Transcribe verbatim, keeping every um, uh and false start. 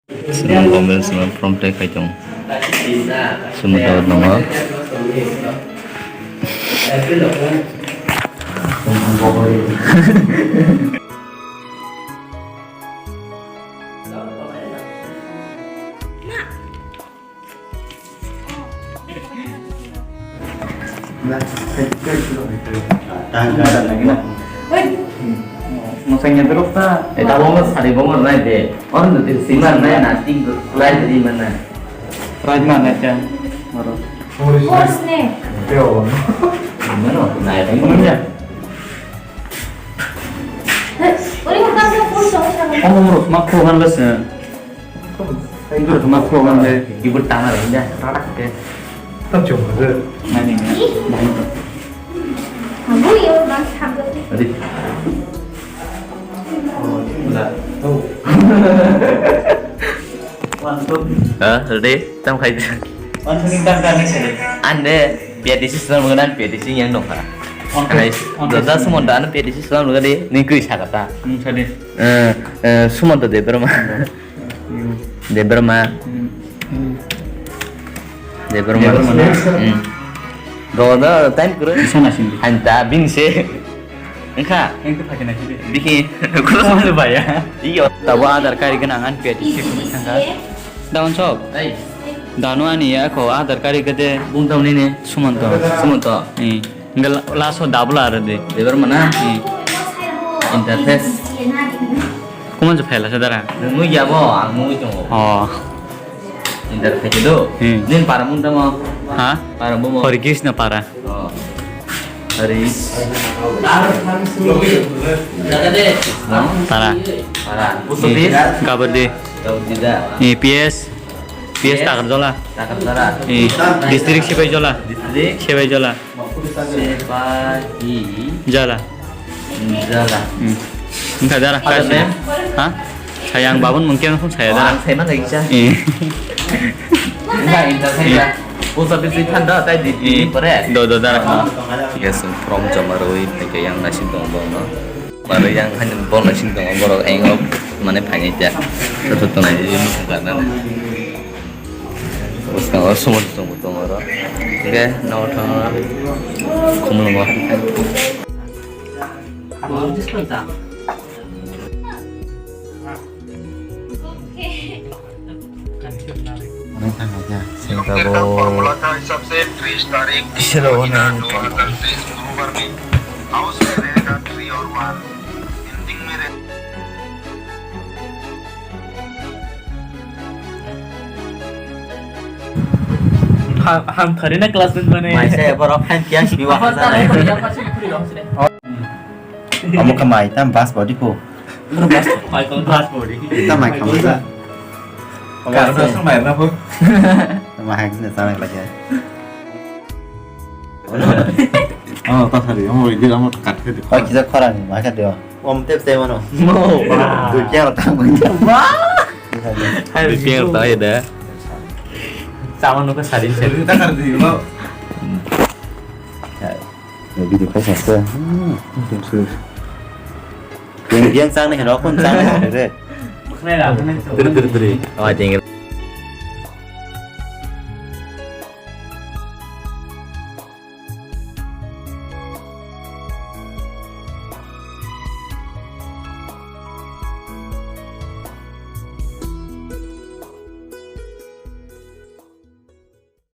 Swnam government swnam from tei khai tong. Sumudor nongo. Mwsanya dorok ta. Eh, tabok no sari bo nai de. Oro no sima nai na, tik lai di mana. Lai mana ta. Maro. Force ne. Mano, nai di mana. Ori mo ta force. Omo ro ma ko han lese. Ibu tama rinda, rarak ke. Tak cuma ke. Nani, nani. Abu yo bang sabut. Adi. Oh, udah. Oh. One, two. Ha, ready? Tam khai. One, two, tam, tam, next. Ande, P I D C swnam nang, P I D C yang dong kha. One, two. Hai, one, two. Dada semua dan P I D C swnam nang de, ni kui sakata. Hmm, sadi. Eh, eh, Sumanta Debbarma. Hmm. Debbarma. Hmm. Debbarma. Debbarma. Hmm. Dodo time kuru. Bisa nasi. Hanta bingse. Engkha. Engkha pakai nasi. Biki. Kulo sama lu bayar. Iyo. Tabo Aadhaar card gwnang an P I D C swnam thangkha. Daun sok. Hey. Dano ani ya ko Aadhaar card gede. Bung tau nini. Sumanta. Sumanta. Eh. Enggak la-, laso double ada deh. Debbarma na? Hmm. Interface. Kuma je phela sadara? Nung nui ya bo, ang nui tongo. Oh. Interface do. Hmm. Nin para mung tamo? Ha? Para mung mo? Hare Krishna para. Oh. Hare. Para. Para. Post office? Kabaddi. Kabaddi da. Eh, P S. P S Takarjala. Takarjala. Eh, district Sipaijola. District? Sipaijola. Sepai. Jala. Jala. Hmm. Engkha dara. Father name? Ha? Sayang babun mungkin pun saya dara. Ang saya mana isa? Eh. Enggak, enggak saya. Post office di Thanda, tadi di, di, eh, pore. Do, do, dara. Yes, from Jamaroi, yang nasi dong, dong, no. Mare yang hanya bol nasi dong, borok engok, mane, phaini ja. Tutu tunai di, mukhung karna. Bwskango sumut tongbo tongo oro. Hingke nogo thango khumlungo. Mane thangkha khe sengkabo. Isero hwnwi. Ha-, ham thari na class ten mane. Maisa borok phan kya simi wa. Amo kha mai tam bas body ko. Bas body. Tam mai khamai. Kar do sung mai na ko. Mai hak sini sana lagi. Oh, ta sari, amo ini amo kat ke. Oh, kita khorang mai ka deo. Om tep tep mano. No. Dui kya tang mai. Wah. Hai, dui kya ta ya da. Sama nuka sari sari. Ta sari di lo. Ya, video kai sa. Hmm. Yang yang sang ni rokon sang ni re. Dri dri dri. Oh, jeng.